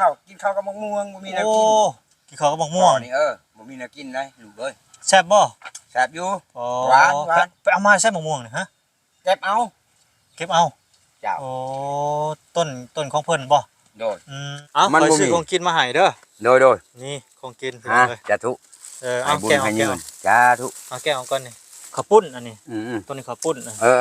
ເຂົ້າ ກິນເຂົ້າກັບໝາກມ່ວງ ບໍ່ມີແນວກິນ. ໂອ້ ກິນເຂົ້າກັບໝາກມ່ວງ ນີ້ ເອີ ບໍ່ມີແນວກິນໄດ໋ລູກເອີຍ. ແຊບບໍ່? ແຊບຢູ່. ອໍ ຫວານ ຫວານ. ໄປເອົາມາໃສໝາກມ່ວງນີ້ ຮະ? ເກັບເອົາ. ເກັບເອົາ. ເຈົ້າ. ໂອ້ ຕົ້ນ ຕົ້ນຂອງເພິ່ນບໍ່? ໂດຍ. ອືມ ເອົາ ມັນບໍ່ມີ ຂ້ອຍຊື້ຂອງກິນມາໃຫ້ເດີ. ໂດຍ ໂດຍ. ນີ້ຂອງກິນ ອ່າ ສາທຸ. ເອີ ເອົາ ໃຫ້ບຸນໃຫ້ຍືນ. ສາທຸ. ເອົາແກະອອກກ່ອນນີ້ ເຂົ້າປຸ້ນອັນນີ້. ອືມໆ ຕົວນີ້ເຂົ້າປຸ້ນ. ເອີ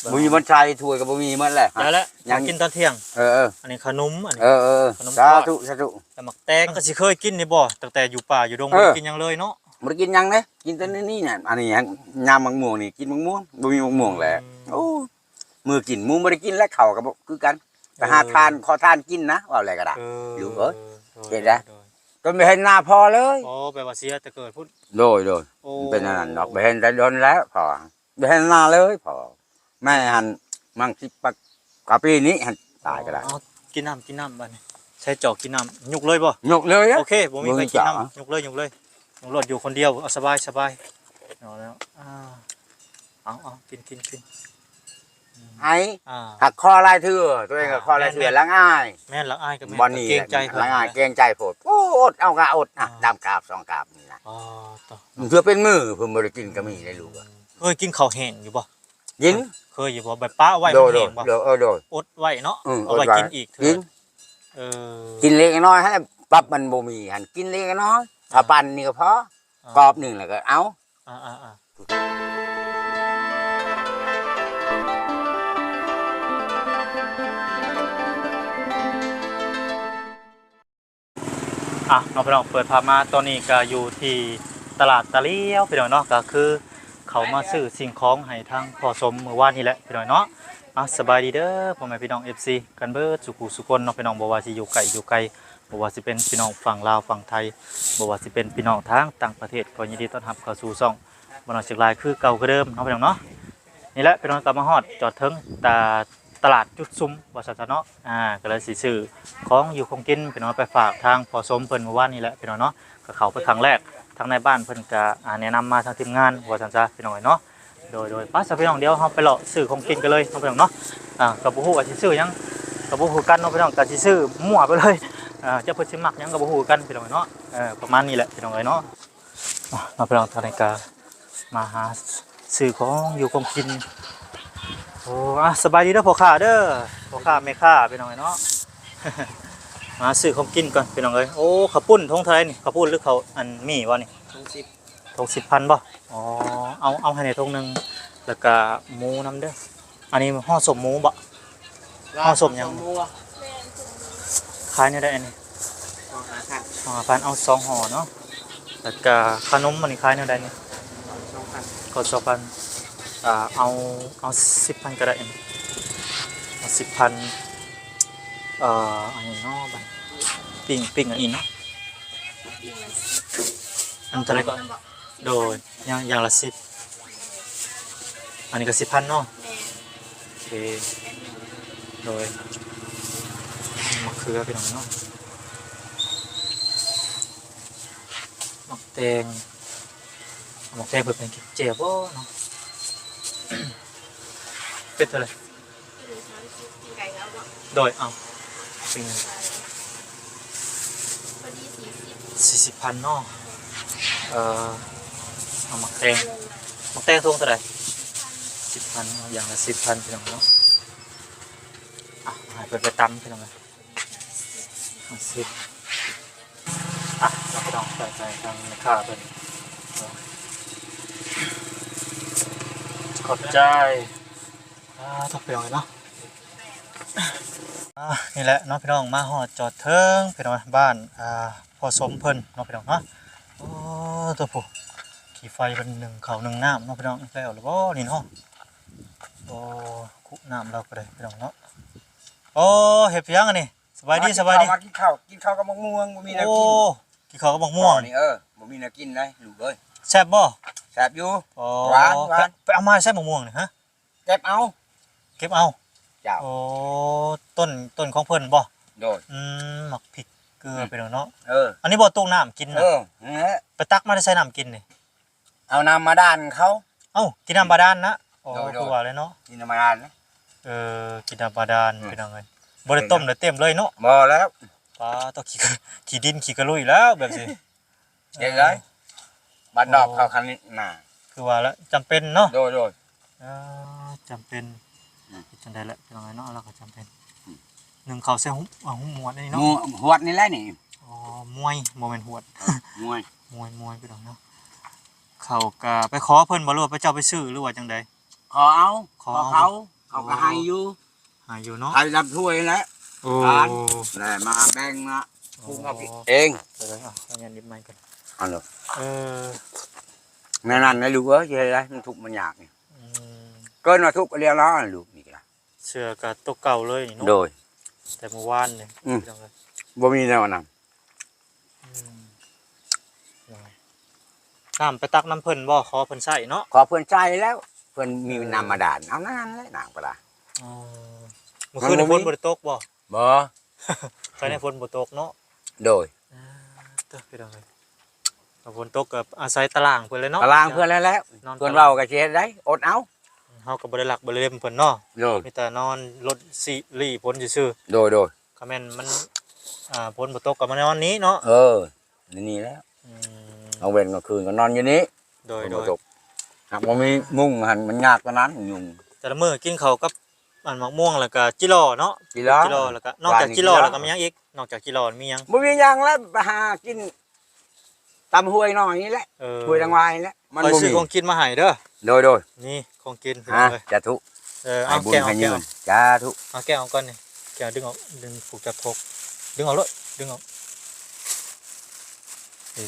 ໆ ບໍ່ມີບ່ອນໃສ່ ຖ້ວຍກໍບໍ່ມີໝົດແຫຼະ. ໄດ້ແລ້ວ ຫາກິນຕອນທ່ຽງ. ເອີໆ ອັນນີ້ຂະໜົມ ອັນນີ້. ເອີໆ ຂະໜົມ. ສາທຸ ສາທຸ. ແຕ່ໝາກແຕງກໍຊິເຄີຍກິນນີ້ບໍ່? ຕັ້ງແຕ່ຢູ່ປ່າຢູ່ດົງ ເອີ ບໍ່ໄດ້ກິນຫຍັງເລີຍເນາະ. ບໍ່ໄດ້ກິນຫຍັງເດ້ ກິນແຕ່ນີ້ໆ ນີ້ນະ. ອັນນີ້ຫາງ ຍາມໝາກມ່ວງນີ້ ກິນໝາກມ່ວງ ບໍ່ມີໝາກມ່ວງແຫຼະ. ອືມ ໂອ້ ມື້ກິນ ໝູ່ບໍ່ໄດ້ກິນແລ້ວ ເຂົ້າກໍບໍ່ຄືກັນ. ໄປຫາ ເອີ ທານ ຂໍທານກິນນະ ເວົ້າແລ້ວກໍໄດ້. ເອີ ລູກເອີຍ ໂດຍ ເຮັດໄດ້ ໂດຍ ໂດຍ. ຈົນບໍ່ເຫັນໜ້າພໍ່ເລີຍ. ອໍ ແປວ່າເສຍແຕ່ເກີດພຸ້ນ. ໂດຍ ໂດຍ. ໂອ້ ມັນເປັນອັນນັ້ນດອກ ບໍ່ເຫັນແຕ່ດົນແລ້ວພໍ່ ບໍ່ເຫັນໜ້າເລີຍພໍ່. ແມ່ຫັ້ນມັງສິບກວ່າປີນີ້ຫັ້ນຕາຍກໍໄດ້. ອໍ ກິນນ້ຳ ກິນນ້ຳບັດນີ້. ໃສ່ຈອກກິນນ້ຳ ຍົກເລີຍບໍ່? ຍົກເລີຍ. ໂອເຄ ບໍ່ມີໃຜກິນນຳ. ຍົກເລີຍ ຍົກເລີຍ. ໂອ້ ລົດຢູ່ຄົນດຽວ ເອົາສະບາຍ ສະບາຍ. ເອົາແລ້ວ ອ່າ ເອົາ ເອົາ ກິນ ກິນ ກິນ. ອືມ ໄອ ອ່າ ຫາກຂໍຫຼາຍເທື່ອ ຕົວເອງກໍຂໍຫຼາຍເທື່ອ. ອ່າ ແມ່ນໆ ລະອາຍ. ແມ່ນ ລະອາຍກໍແມ່ນ ບ່ອນນີ້ ເກງໃຈເພິ່ນ ລະອາຍ ເກງໃຈໂພດ. ໂອ້ ອົດເອົາກໍອົດນະ. ອ່າ ດຳກາບສອງກາບນີ້ນະ. ອໍ ໂຕ ເທື່ອເປັນມື້ເພິ່ນບໍ່ໄດ້ກິນກໍມີໃດລູກ. ເຄີຍກິນເຂົ້າແຫ້ງຢູ່ບໍ່? ກິນ. ເຄີຍຢູ່ບໍ່? ແບບປະໄວ້ ໂດຍ ມັນແຫ້ງບໍ່? ໂດຍ ເອີ ໂດຍ. ອົດໄວ້ເນາະ. ອືມ ເອົາໄວ້ກິນອີກເທື່ອ. ກິນ ເອີ ກິນເລັກນ້ອຍຫັ້ນແຫຼະ ປັບມັນບໍ່ມີຫັ້ນ ກິນເລັກນ້ອຍ. ອ່າ ຖ້າປັ້ນນີ້ກໍພໍ ອ່າ ກອບໜຶ່ງແລ້ວກໍເອົາ. ອ່າໆໆ ອ່ະ ເນາະ ພີ່ນ້ອງ ເປີດພາບມາຕອນນີ້ກໍຢູ່ທີ່ຕະຫຼາດຕາຫຼຽວ ພີ່ນ້ອງເນາະ ກໍຄືເຂົ້າມາຊື້ສິ່ງຂອງໃຫ້ທາງພໍ່ສົມມື້ວານນີ້ແຫຼະ ພີ່ນ້ອງເນາະ. ອ່ະ ສະບາຍດີເດີ ພໍ່ແມ່ພີ່ນ້ອງ ເອັຟຊີ ກັນເບິດສູ່ຜູ້ສູ່ຄົນເນາະ ພີ່ນ້ອງ ບໍ່ວ່າຊິຢູ່ໃກ້ຢູ່ໄກ ບໍ່ວ່າຊິເປັນພີ່ນ້ອງຝັ່ງລາວຝັ່ງໄທ ບໍ່ວ່າຊິເປັນພີ່ນ້ອງທາງຕ່າງປະເທດ ກໍຍິນດີຕ້ອນຮັບເຂົ້າສູ່ຊ່ອງ ບໍ່ນ້ອຍເຊກລາຍຄືເກົ່າຄືເດີມເນາະ ພີ່ນ້ອງເນາະ. ນີ້ແຫຼະ ພີ່ນ້ອງ ກໍມາຮອດຈອດເຖິງຕາ ຕະຫຼາດຈຸດຊຸມວ່າຊັ້ນຊະເນາະ. ອ່າ ກໍເລີຍຊິຊື້ຂອງຢູ່ຂອງກິນ ພີ່ນ້ອງ ໄປຝາກທາງພໍ່ສົມເພິ່ນມື້ວານນີ້ແຫຼະ ພີ່ນ້ອງເນາະ. ກໍເຂົ້າໄປຄັ້ງແລກ ທາງນາຍບ້ານເພິ່ນກໍ ອ່າ ແນະນຳມາທາງທີມງານວ່າຊັ້ນຊະ ພີ່ນ້ອງເອີຍເນາະ. ໂດຍ ໂດຍ ໄປຊະ ພີ່ນ້ອງ ດຽວເຮົາໄປເລາະຊື້ຂອງກິນກັນເລີຍເນາະ ພີ່ນ້ອງເນາະ. ອ່າ ກໍບໍ່ຮູ້ວ່າຊິຊື້ຫຍັງ ກໍບໍ່ຮູ້ຄືກັນເນາະ ພີ່ນ້ອງ ກໍຊິຊື້ມົ້ວໄປເລີຍ. ອ່າ ຈັກເພິ່ນຊິມັກຫຍັງກໍບໍ່ຮູ້ຄືກັນ ພີ່ນ້ອງເນາະ. ເອີ ປະມານນີ້ແຫຼະ ພີ່ນ້ອງເອີຍເນາະ. ອ່ະ ມາພີ່ນ້ອງ ທາງນີ້ກະມາຫາຊື້ຂອງຢູ່ຂອງກິນ. ໂອ້ ອ່ະ ສະບາຍດີເດີພໍ່ຄ້າເດີ ພໍ່ຄ້າແມ່ຄ້າ ພີ່ນ້ອງເອີຍເນາະ. ມາຊື້ຂອງກິນກ່ອນ ພີ່ນ້ອງເອີຍ. ໂອ້ ເຂົ້າປຸ້ນຖົງເທົ່າໃດນີ້? ເຂົ້າປຸ້ນຫຼືເຂົ້າອັນໝີ່ບໍ່ນີ້? ຖົງສິບ ຖົງສິບພັນບໍ່? ອໍ ເອົາ ເອົາໃຫ້ແດ່ຖົງໜຶ່ງ ແລ້ວກະໝູນຳເດີ. ອັນນີ້ຫໍ່ສົມໝູບໍ່? ຫໍ່ສົມຫຍັງ? ແມ່ນ ຂາຍແນວໃດອັນນີ້? ສອງຫ້າພັນ ສອງຫ້າພັນ ເອົາສອງຫໍ່ເນາະ. ແລ້ວກະຂະໜົມອັນນີ້ຂາຍແນວໃດນີ້? ສອງພັນ ກໍສອງພັນ. ອ່າ ເອົາ ເອົາສິບພັນກໍໄດ້ ເອົາສິບພັນ. ເອີ ອັນນີ້ເນາະ ບັດ ປີ້ງ ປີ້ງອັນນີ້ເນາະ ອັນເທົ່າໃດ? ໂດຍ ຢ່າງ ຢ່າງລະສິບ ອັນນີ້ກໍສິບພັນເນາະ. ແມ່ນ ໂອເຄ ໂດຍ ມະເຂືອ ພີ່ນ້ອງເນາະ ໝາກແຕງ ໝາກແຕງເພິ່ນເປັນແຈ່ວບໍ່ເນາະ? ເປັນເທົ່າໃດ? ໂດຍ ເອົາ ເປັນ ພໍດີສີ່ສິບ ສີ່ສິບພັນເນາະ. ເອີ ເອົາໝາກແຕງ ໝາກແຕງຖົງເທົ່າໃດ? ສິບພັນເນາະ ຢ່າງລະສິບພັນ ພີ່ນ້ອງເນາະ. ອ່ະ ໃຫ້ເພິ່ນໄປຕຳ ພີ່ນ້ອງເອີຍ ຫ້າສິບ. ອ່ະ ເຮົາກໍຕ້ອງໃສ່ໃຈທາງແມ່ຄ້າເພິ່ນ ຂອບໃຈ. ອ່າ ໂທ້ ພີ່ນ້ອງເອີຍເນາະ ອ່າ ນີ້ແຫຼະເນາະ ພີ່ນ້ອງ ມາຮອດຈອດເຖິງ ພີ່ນ້ອງ ບ້ານ ອ່າ ພໍ່ສົມເພິ່ນເນາະ ພີ່ນ້ອງເນາະ. ໂອ້ ໂທ້ ຜູ້ ຂີ້ໄຟເພິ່ນໜຶ້ງເຂົ້າໜຶ້ງນ້ຳເນາະ ພີ່ນ້ອງ ແລ້ວແລ້ວບໍ່ນີ້ເນາະ? ໂອ້ ຄຸນ້ຳລາວກໍໄດ້ ພີ່ນ້ອງເນາະ. ໂອ້ ເຮັດຫຍັງອັນນີ້? ສະບາຍດີ ມາກິນ ສະບາຍດີ ເຂົ້າ ມາກິນເຂົ້າ ກິນເຂົ້າກັບໝາກມ່ວງ ບໍ່ມີແນວກິນ. ໂອ້ ກິນເຂົ້າກັບໝາກມ່ວງ ນີ້ ເອີ ບໍ່ມີແນວກິນໄດ໋ລູກເອີຍ. ແຊບບໍ່? ແຊບຢູ່. ອໍ ຫວານ ຫວານ. ໄປເອົາມາໃສໝາກມ່ວງນີ້ ຮະ? ເກັບເອົາ. ເກັບເອົາ. ເຈົ້າ. ໂອ້ ຕົ້ນ ຕົ້ນຂອງເພິ່ນບໍ່? ໂດຍ. ອືມ ໝາກພິກເກືອ ອືມ ໄປເນາະ. ເອີ ອັນນີ້ບໍ່ ຕຸກນ້ຳກິນນະ? ເອີ ນັ້ນແຫຼະ. ໄປຕັກມາແຕ່ໃສນ້ຳກິນນີ້? ເອົານ້ຳບາດານເຂົາ. ເອົ້າ ກິນນ້ຳບາດານນະ? ໂອ້ ໂດຍ ໂດຍ ຄືວ່າແຫຼະເນາະ ກິນນ້ຳບາດານນະ. ເອີ ກິນນ້ຳບາດານ ອືມ ພີ່ນ້ອງເອີຍ ບໍ່ໄດ້ຕົ້ມ ກິນນ້ຳ ໄດ້ເຕັມເລີຍເນາະ? ບໍ່ແລ້ວ. ປາ ຕ້ອງຂີ້ ຂີ້ດິນຂີ້ກະລຸຍແລ້ວແບບນີ້ ເຮັດໄດ້ ເອີ ບ້ານນອກເຂົາຄັນນີ້ນາ ຄືວ່າລະ ຈຳເປັນເນາະ ໂດຍໆ ອ່າ ຈຳເປັນ ອືມ ເຮັດຈັ່ງໃດລະ ພີ່ນ້ອງເອີຍເນາະ ລາວກໍຈຳເປັນ ອືມ ໜຶ່ງເຂົ້າໃສ່ຫຸ ຫຸມຫວດນີ້ເນາະ ໝວ ຫວດນີ້ແຫຼະນີ້ ອໍ ມວຍ ບໍ່ແມ່ນຫວດ ເອີ ມວຍ ມວຍ ມວຍ ພີ່ນ້ອງເນາະ ເຂົ້າກະໄປຂໍເພິ່ນບໍ່ ຫຼືວ່າພະເຈົ້າໄປຊື້ ຫຼືວ່າຈັ່ງໃດ? ຂໍເອົາ ຂໍເອົາ ຂໍເຂົາ ເຂົາກໍໃຫ້ຢູ່ ໃຫ້ຢູ່ເນາະ ໃຫ້ລຳຖ້ວຍແຫຼະ ໂອ້ ທານ ແລ້ວມາແບ່ງມາ ປຸງເອົາກິນເອງ ເອີ ເອົາ ເອົາຫຍັງນິດໃໝ່ກ່ອນ ເອົາເລີຍ ເອີ ແນວນັ້ນນະລູກເອີຍ ຊິເຮັດໃດ ມັນທຸກມັນຍາກນີ້ ອືມ ເກີນວ່າທຸກອີ່ຫຼີລະລູກນີ້ກໍໄດ້ ເສື້ອກໍຕົວເກົ່າເລີຍນີ້ເນາະ ໂດຍ ແຕ່ມື້ວານນີ້ ອືມ ພີ່ນ້ອງເອີຍ ບໍ່ມີແນວອັນນັ້ນ ອືມ ນ້ຳໄປຕັກນຳເພິ່ນບໍ່? ຂໍເພິ່ນໃຊ້ເນາະ ຂໍເພິ່ນໃຊ້ແລ້ວ ເພິ່ນມີ ເອີ ນ້ຳບາດານ ເອົານັ້ນແຫຼະ ນ້ຳກໍໄດ້ ອໍ ມື້ຄືນຝົນບໍ່ໄດ້ຕົກບໍ່? ບໍ່ ໃຄແນ່ຝົນບໍ່ຕົກເນາະ ໂດຍ ອ່າ ເຕີ ພີ່ນ້ອງເອີຍ ຖ້າຝົນຕົກກໍອາໄສຕາລ່າງເພິ່ນແຫຼະເນາະ ຕາລ່າງເພິ່ນແຫຼະ ນອນ ເພິ່ນເວົ້າກໍຊິເຮັດໃດ ອົດເອົາ ເຮົາກໍບໍ່ໄດ້ລັກບໍ່ໄດ້ເລັມເພິ່ນເນາະ ໂດຍ ມີແຕ່ນອນລົດສີລີ້ຝົນຊື່ໆ ໂດຍໆ ຄັນແມ່ນມັນ ອ່າ ຝົນບໍ່ຕົກກໍມານອນນີ້ເນາະ ເອີ ນີ້ແຫຼະ ອືມ ກາງເວັນກາງຄືນກໍນອນຢູ່ນີ້ ໂດຍໆ ຝົນບໍ່ຕົກ ຫາກບໍ່ມີມຸ້ງຫັ້ນ ມັນຍາກກວ່ານັ້ນ ຍຸງ ແຕ່ລະມື້ກິນເຂົ້າກັບ ອັນ ໝາກມ່ວງ ແລ້ວກໍຈິລໍເນາະ ຈິລໍ ຈິລໍ ແລ້ວກໍ ນອກຈາກຈິລໍແລ້ວກໍມີຫຍັງອີກ? ນອກຈາກຈິລໍມີຫຍັງ? ບໍ່ມີຫຍັງແລ້ວ ໄປຫາກິນຕາມຫ້ວຍນ້ອຍນີ້ແຫຼະ ເອີ ຫ້ວຍທາງວາຍນີ້ແຫຼະ ມັນບໍ່ມີ ຂ້ອຍຊື້ຂອງກິນມາໃຫ້ເດີ ໂດຍໆ ນີ້ຂອງກິນ ພີ່ນ້ອງເອີຍ ສາທຸ ເອີ ເອົາ ໃຫ້ບຸນໃຫ້ຍືນ ສາທຸ ເອົາແກະອອກກ່ອນນີ້ ແກະດຶງອອກ ດຶງ ຜູກຈັບຄົກ ດຶງອອກໂລດ ດຶງອອກ ນີ້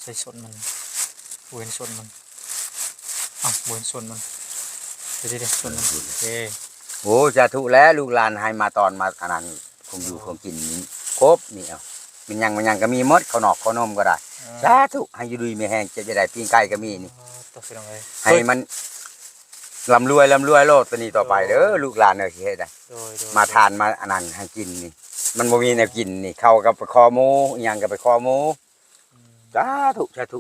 ໃສ່ສົ້ນມັນ ບໍ່ເຫັນສົ້ນມັນ ເອົ້າ ບໍ່ເຫັນສົ້ນມັນ ເດໆໆ ສົ້ນມັນ ເອີ ໂອ້ ສາທຸແລ້ວ ລູກຫຼານໃຫ້ມາຕອນມາອັນນັ້ນ ຂອງຢູ່ ເອີ ຂອງກິນນີ້ຄົບນີ້ ເອົ້າ ແມ່ນຫຍັງ ແມ່ນຫຍັງກໍມີໝົດ ເຂົ້ານອກເຂົ້າໜົມກໍໄດ້ ເອີ ສາທຸ ໃຫ້ຢູ່ດີມີແຮງ ເຈັບຢ່າໄດ້ ປີ້ງໄກ່ກໍມີນີ້ ເອີ ຕົວ ພີ່ນ້ອງເອີຍ ໃຫ້ມັນລ່ຳລວຍ ລ່ຳລວຍໂລດ ແຕ່ນີ້ຕໍ່ໄປເດີ ໂດຍ ລູກຫຼານເອີຍ ຊິເຮັດໃດ ໂດຍໆ ມາທານ ມາອັນນັ້ນໃຫ້ກິນນີ້ ມັນບໍ່ມີແນວກິນນີ້ ເຂົ້າກໍໄປຂໍໝູ ອີ່ຫຍັງກໍໄປຂໍໝູ ອືມ ສາທຸ ສາທຸ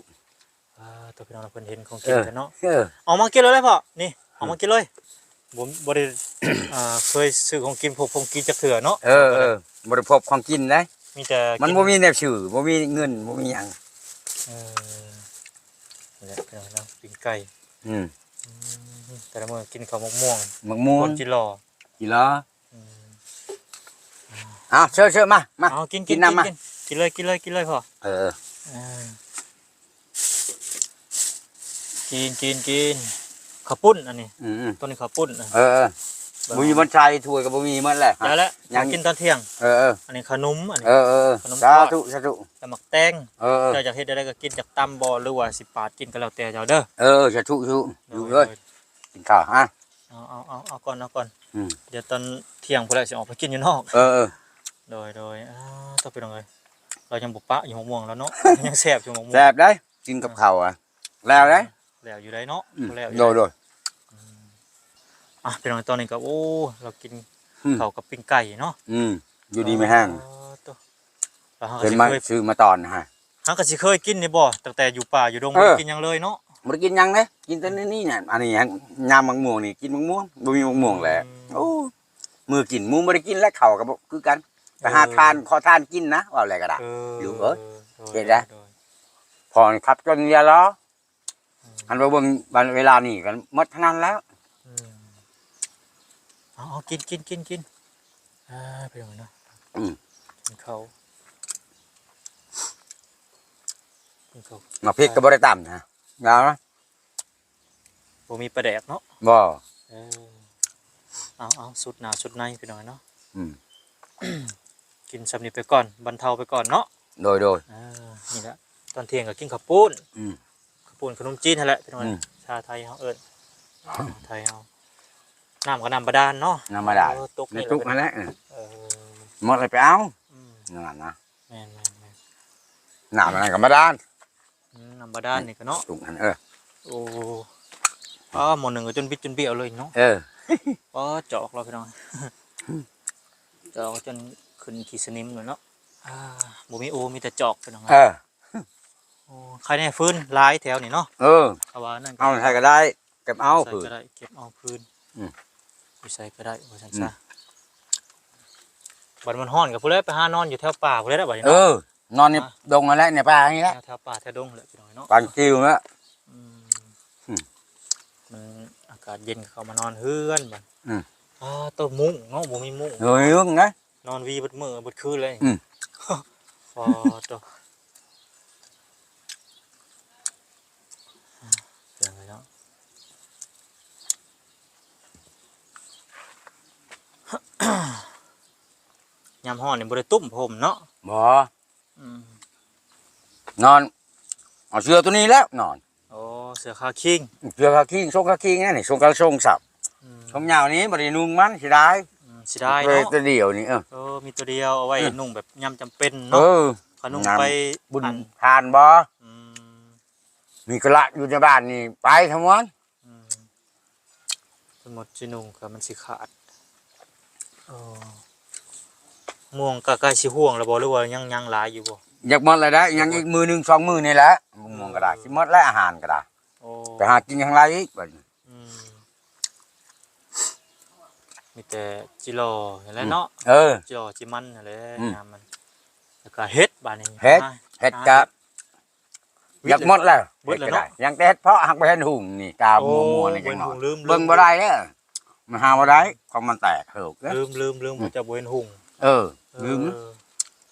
ອ່າ ຕົວ ພີ່ນ້ອງເພິ່ນເຫັນຂອງກິນ ເອີ ກັນເນາະ ເອີ ເອົາມາກິນເລີຍແຫຼະພໍ່ ນີ້ ເອີ ເອົາມາກິນເລີຍ ບໍ່ ບໍ່ໄດ້ ອ່າ ເຄີຍຊື້ຂອງກິນ ພວກຂອງກິນຈັກເທື່ອເນາະ ເອີ ເອີ ບໍ່ໄດ້ພົບຂອງກິນເດ້ ມີແຕ່ ມັນບໍ່ມີແນວຊື້ ບໍ່ມີເງິນ ບໍ່ມີຫຍັງ ເອີ ນີ້ແຫຼະ ພີ່ນ້ອງເນາະ ປີ້ງໄກ່ ອືມ ອືມ ແຕ່ລະມື້ກິນເຂົ້າໝາກມ່ວງ ໝາກມ່ວງ ຄົນຈິລໍ ຈິລໍ ອືມ ເອົາ ເຊີນໆ ມາ ມາ ເອົາ ກິນ ກິນ ກິນນ້ຳ ກິນ ມາ ກິນ ກິນເລີຍ ກິນເລີຍ ກິນເລີຍພໍ່ ເອີ ເອີ ກິນ ກິນ ກິນ ເຂົ້າປຸ້ນອັນນີ້ ອືມໆ ຕົວນີ້ເຂົ້າປຸ້ນ ເອີໆ ບໍ່ມີບ່ອນໃສ່ ຖ້ວຍກໍບໍ່ມີໝົດແຫຼະ ຢ່າແຫຼະ ຫຍັງ ກິນຕອນທ່ຽງ ເອີໆ ອັນນີ້ຂະໜົມ ອັນນີ້ ເອີໆ ຂະໜົມ ສາທຸ ສາທຸ ແລ້ວໝາກແຕງ ເອີໆ ເຈົ້າຢາກເຮັດແນວໃດກໍກິນ ຢາກຕຳບໍ່ ຫຼືວ່າຊິປາດກິນກໍແລ້ວແຕ່ເຈົ້າເດີ ເອີ ສາທຸ ສາທຸ ຢູ່ເອີຍ ກິນເຂົ້າ ອະ ເອົາ ເອົາ ເອົາ ເອົາກ່ອນ ເອົາກ່ອນ ອືມ ດຽວຕອນທ່ຽງພຸ້ນແຫຼະ ຊິອອກໄປກິນຢູ່ນອກ ເອີໆ ໂດຍໆ ອ່າ ຕົວ ພີ່ນ້ອງເອີຍ ລາວຍັງບໍ່ປະຢູ່ໝາກມ່ວງລາວເນາະ ຍັງແຊບຢູ່ໝາກມ່ວງ ແຊບເດ້ ກິນກັບເຂົ້າອະ ແລ້ວເດ້ ແລ້ວຢູ່ໃດເນາະ ອືມ ແລ້ວຢູ່ໃດ ໂດຍໆ ອືມ ອ່ະ ພີ່ນ້ອງ ຕອນນີ້ກໍ ໂອ້ ລາວກິນ ອືມ ເຂົ້າກັບປີ້ງໄກ່ເນາະ ອືມ ຢູ່ດີມີແຮງ ເອີ ຕົວ ແລ້ວເຮົາກໍຊິເຄີຍ ຊື້ມາຕອນໃຫ້ ເຮົາກໍຊິເຄີຍກິນນີ້ບໍ່ ຕັ້ງແຕ່ຢູ່ປ່າຢູ່ດົງ ເອີ ບໍ່ໄດ້ກິນຫຍັງເລີຍເນາະ ບໍ່ໄດ້ກິນຫຍັງເດ້ ກິນແຕ່ນີ້ແຫຼະ ອັນນີ້ຫຍັງ ຍາມໝາກມ່ວງນີ້ ກິນໝາກມ່ວງ ບໍ່ມີໝາກມ່ວງແຫຼະ ອືມ ໂອ້ ມື້ກິນ ມື້ບໍ່ໄດ້ກິນແລ້ວ ເຂົ້າກໍບໍ່ຄືກັນ ໄປຫາ ເອີ ທານ ຂໍທານກິນນະ ເວົ້າແລ້ວກໍໄດ້ ເອີ ລູກເອີຍ ໂດຍ ເຮັດໄດ້ ໂດຍ ພໍຂັບຈົນຢ່າລໍ ອືມ ອັນວ່າເບິ່ງ ບັດເວລານີ້ກໍໝົດເທົ່ານັ້ນແລ້ວ ອືມ ເອົາໆ ກິນ ກິນ ກິນ ກິນ ອ່າ ໄປເບິ່ງເນາະ ອືມ ກິນເຂົ້າ ກິນເຂົ້າ ໝາກເຜັດກໍບໍ່ໄດ້ຕຳນະ ລາວນະ ບໍ່ມີປາແດກເນາະ ບໍ່ ເອີ ເອົາໆ ຊຸດໜ້າຊຸດໃນ ພີ່ນ້ອງເນາະ ອືມ ກິນຊ່ຳນີ້ໄປກ່ອນ ບັນເທົາໄປກ່ອນເນາະ ໂດຍໆ ເອີ ນີ້ລະ ຕອນທ່ຽງກໍກິນເຂົ້າປຸ້ນ ອືມ ເຂົ້າປຸ້ນຂະໜົມຈີນຫັ້ນແຫຼະ ພີ່ນ້ອງ ອືມ ຊາໄທເຮົາເອີ້ນ ຊາໄທເຮົາ ນ້ຳກໍນ້ຳບາດານເນາະ ນ້ຳບາດານ ເອີ ຕົກໃນຕຸກຫັ້ນແຫຼະ ເອີ ໝົດແລ້ວໄປເອົາ ອືມ ນັ້ນນະ ແມ່ນໆໆ ນ້ຳອັນນັ້ນກໍບາດານ ອືມ ນ້ຳບາດານນີ້ກໍເນາະ ຕຸກຫັ້ນ ເອີ ໂອ້ ອ້າ ໝໍ້ໜຶ່ງກໍຈົນບິດຈົນບ້ຽວເລີຍເນາະ ເອີ ອໍ ຈອກແລ້ວ ພີ່ນ້ອງ ຈອກຈົນຂຶ້ນຂີ້ສະໜິມແລ້ວເນາະ ອ່າ ບໍ່ມີໂອ ມີແຕ່ຈອກ ພີ່ນ້ອງ ເອີ ໂອ້ ໃຄແນ່ຟືນຫຼາຍແຖວນີ້ເນາະ ເອີ ເຂົາວ່ານັ້ນ ເອົາໃສກໍໄດ້ ເກັບເອົາ ໃສກໍໄດ້ ເກັບເອົາຟືນ ອືມ ຢູ່ໃສກໍໄດ້ ວ່າຊັ້ນຊະ ອືມ ເ ບັດມັນຮ້ອນກໍພຸ້ນແຫຼະ ໄປຫານອນຢູ່ແຖວປ່າພຸ້ນແຫຼະບັດນີ້ເນາະ. ເອີ ນອນໃນ ອ່ະ ດົງຫັ້ນແຫຼະ ໃນປ່ານີ້ແຫຼະ ແຖວ ແຖວປ່າແຖວດົງແຫຼະ ພີ່ນ້ອງເນາະ. ກາງກິວແລ້ວ ອືມ ອືມ ມັນອາກາດເຢັນ ເຂົ້າມານອນເຮືອນບັດ. ອືມ ອ້າ ໂຕມຸ້ງເນາະ ບໍ່ມີມຸ້ງ ບໍ່ມີມຸ້ງນະ ນອນຫວີເບິດມື້ເບິດຄືນເລີຍ. ອືມ ອໍ ໂຕ ເປັນຫຍັງເນາະ ຍາມຮ້ອນນີ້ບໍ່ໄດ້ຕຸ້ມຜ້າຫົ່ມເນາະ? ບໍ່ ອືມ ນອນເອົາເສື້ອໂຕນີ້ແລ້ວນອນ. ໂອ້ ເສື້ອຄາຄິງ ເສື້ອຄາຄິງ ຊົງຄາຄິງນີ້ ຊົງກະຊົງສັບ ອືມ ຊົງຍາວນີ້ບໍ່ໄດ້ນຸ່ງມັນ ເສຍດາຍ ອືມ ເສຍດາຍເນາະ ໂຕດຽວນີ້. ເອີ ເອີ ມີໂຕດຽວ ເອົາໄວ້ ເອີ ນຸ່ງແບບຍາມຈຳເປັນເນາະ ເອີ ຂະນຸ່ງໄປບຸນທານບໍ່ ອືມ ມີກະລະຢູ່ໃນບ້ານນີ້ ໄປທັງໝົດ ອືມ ສົມມຸດຊິນຸ່ງກໍມັນຊິຂາດ. ເອີ ມ່ວງກໍໃກ້ຊິຮ່ວງແລ້ວບໍ່ ຫຼືວ່າຍັງ ຍັງຫຼາຍຢູ່ບໍ່? ຢາກໝົດແລ້ວໄດ໋ ຍັງອີກມື້ໜຶ່ງສອງມື້ນີ້ແຫຼະ ໝ່ວງກໍໄດ້ ເອີ ຊິໝົດແລ້ວ ອາຫານກໍໄດ້. ໂອ້ ໄປຫາກິນທາງໃດອີກບັດນີ້? ອືມ ມີແຕ່ຈິລໍຫັ້ນແຫຼະເນາະ ອືມ ເອີ ຈິລໍຈິມັນຫັ້ນແຫຼະ ອືມ ຍາມມັນ ແລ້ວກໍເຫັດບາດນີ້ ເຫັດ ຫາ ເຫັດ ຫາ ກໍ ເຫັດ ຢາກໝົດແລ້ວ ເຮັດກໍໄດ້ ຍັງແຕ່ເຮັດເພາະ ຫາກບໍ່ເຫັນຫຸ່ງນີ້ ຕາມົວໆນີ້ ຈັ່ງໜ້ອຍ ເບິ່ງບໍ່ໄດ້ເດີ້ ມັນຫາບໍ່ໄດ້ ຂອງມັນແຕກເຫີກເດີ້ ລືມໆໆ ເຂົາເຈົ້າບໍ່ເຫັນຫຸ່ງ ເອີ ລືມ ເອີ